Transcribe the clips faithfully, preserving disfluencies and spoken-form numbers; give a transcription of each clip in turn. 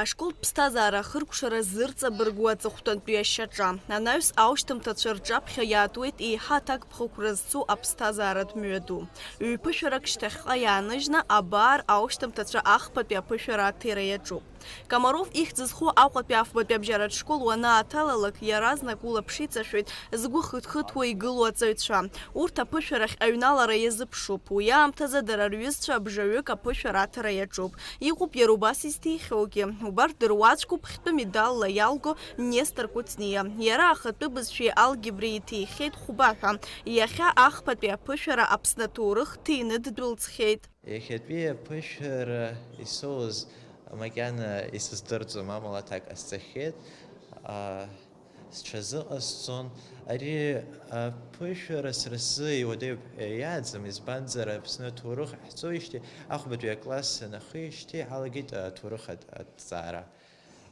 Ашколтә ԥсҭазаара ахыркәшара зырҵабыргуа аҵыхәтәантәи ашьаҿа. Анаҩс аушьҭымҭацәа рҿаԥхьа иаатуеит еиҳа аҭакԥхықәра зцу аԥсҭазааратә мҩаду. Ҩ-ԥышәарак шьҭахьҟа иааныжьны, абар, аушьҭымҭацәа ахԥатәи аԥышәара аҭира иаҿуп. Комаров ихьӡ зху Аҟәатәи афбатәи абжьаратә школ уанааҭалалак, иаразнак улаԥш иҵашәоит згәы хыҭхыҭуа игылоу аҵаҩцәа. Урҭ аԥышәарахь аҩналара иазыԥшуп. Уи аамҭазы дара рҩызцәа абжаҩык аԥышәара аҭара иаҿуп. Иҟоуп иара убас изҭихьоугьы. Убарҭ дыруаӡәкуп хьтәы медалла иалго Нестор Кәыҵниа. Иара ахатәы бызшәеи алгебреи иҭихьеит хәба ҳәа. Иахьа ахԥатәи аԥышәара Аԥсны аҭоурых ҭины ддәылҵхьеит. Иахьатәи аԥышәара исоуз макьана исыздырӡом, амала аҭак ҟасҵахьеит. Аа, сҽазыҟасҵон. Ари аԥышәара сара сзы иуадаҩуп ҳәа иааӡам, избанзар, Аԥсны аҭоурых ҳҵоижьҭеи, ахәбатәи акласс санахижьҭеи ҳалагеит аҭоурых аҭ-, аҭҵаара.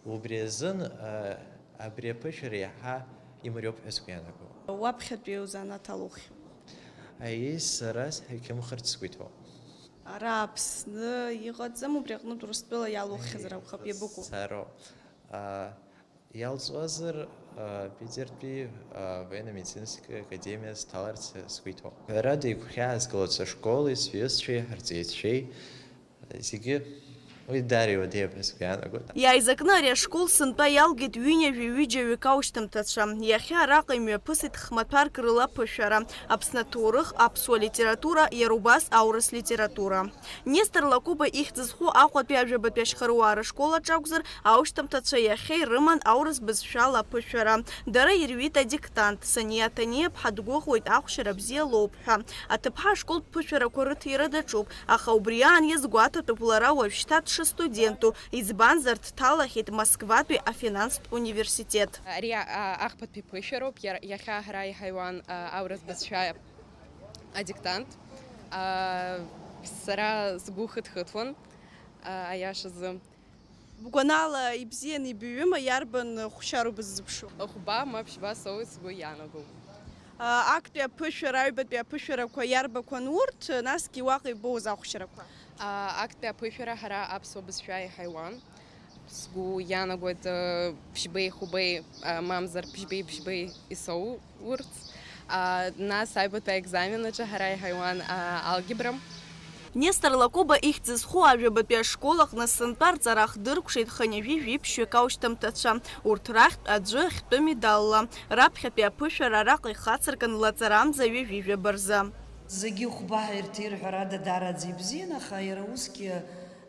Убри азын, а, абри аԥышәара иаҳа имариоуп ҳәа сгәы иаанагоит. Уаԥхьатәи узанааҭ алухи? Аиеи, сара сҳақьымхарц сгәы иҭоуп. Ара Аԥсны иҟаӡам, убри аҟнытә Урыстәыла иалуххьазар акәхап, иабыкәу? Сароуп. А, иалҵуазар, а, Питертәи, а, военно-медицинская академиа сҭаларц сгәы иҭоуп. Ҳәарада, игәхьаазгалоит сышколи, сҩызцәеи, ҳарҵаҩцәеи. Зегьы уи даара иуадаҩуп ҳәа сгәы иаанагоит. Иааизакны ари ашкол сынтәа иалгеит ҩынҩажәи ҩыџьа ҩык аушьҭымҭацәа. Иахьа араҟа имҩаԥысит хмаҭәарк рыла аԥышәара, Аԥсны аҭоурых, аԥсуа литература, иара убас аурыс литература. Нестор Лакоба ихьӡ зху Аҟәатәи ажәабатәи ашьхаруаа рышкол аҿы акәзар, аушьҭымҭацәа иахьа ирыман аурыс бызшәала аԥышәара. Дара ирҩит адиктант. Саниа Ҭаниа-ԥҳа дгәыӷуеит, ахәшьара бзиа лоуп ҳәа. Аҭыԥҳа ашколтә ԥышәарақәа рыҭира даҿуп, аха убри аан иазгәаҭатәуп лара уажәшьҭа дшыстуденту, избанзар, дҭалахьеит Москватәи афинанстә университет. Ари, а, ахԥатәи ԥышәароуп, иара, иахьа ҳара иҳаиуан, а, аурыс бызшәа адиктант. А, сара сгәы хыҭхыҭуан, а, аиашазы. Бгәанала, ибзиан, ибаҩыма, иарбан хәшьару быззыԥшу? Хәба ма ԥшьба соуит сгәы иаанагоуп. А, актәи аԥышәара, аҩбатәи аԥышәарақәа иарбақәан урҭ, насгьы уаҟа ибоуз ахәшьарақәа? А, актәи аԥышәара ҳара аԥсуа бызшәа иҳаиуан. Сгәы иаанагоит, а, ԥшьбеи хәбеи, а, мамзар ԥшьбеи ԥшьбеи исоу. Урҭ, а, нас аҩбатәи аекзамен аҿы ҳара иҳаиуан, а, алгебра. Нестор Лакоба ихьӡ зху ажәабатәи ашкол аҟны сынтәа рҵара ахдыркәшеит хынҩажәи жәиԥшьҩык аушьҭымҭацәа. Урҭ рахьтә аӡәы хьтәы медалла, раԥхьатәи аԥышәара араҟа ихацыркын лаҵарамза ҩажәи жәаба рзы. Зегьы хәба ҳәа ирҭир, ҳәарада, даараӡа ибзиан, аха иара усгьы,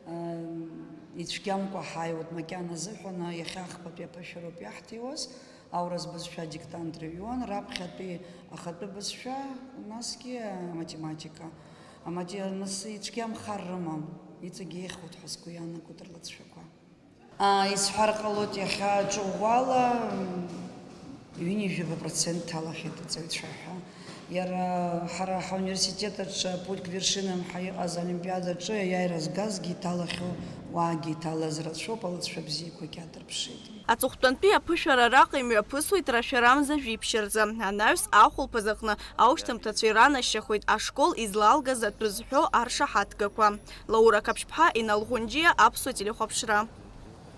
ам, ицәгьамкәа ҳааиуеит макьана азыҳәан, иахьа ахԥатәи аԥышәароуп иаҳҭиуаз. Аурыс бызшәа адиктант рыҩуан, раԥхьатәи ахатәы бызшәа, насгьы аматематика. Амате-, нас ицәгьамхар рымам, иҵегь еиӷьхоит ҳәа сгәы иаанагоит рлыҵшәақәа. Аа, исҳәар ҟалоит, иахьа ҿыӷәӷәала, м, ҩынҩажәаба процент ҭалахьеит аҵаҩцәа ҳәа. Иара ҳара ҳауниверситет аҿы Путь к вершинам ҳәа иҟаз олимпиадаҿы аиааира згазгьы иҭалахьоу уаагьы иҭалаз рацәоуп, алыҵшәа бзиақәагьы аадырԥшит. Аҵыхәтәантәи аԥышәара араҟа имҩаԥысуеит рашәарамза жәиԥшь рзы. Анаҩс ахәылԥаз аҟны аушьҭымҭацәа иранашьахоит ашкол излалгаз атәы зҳәо аршаҳаҭгақәа. Лаура Қаԥшьԥҳа, Инал Ӷәынџьиа, Аԥсуа телехәаԥшра.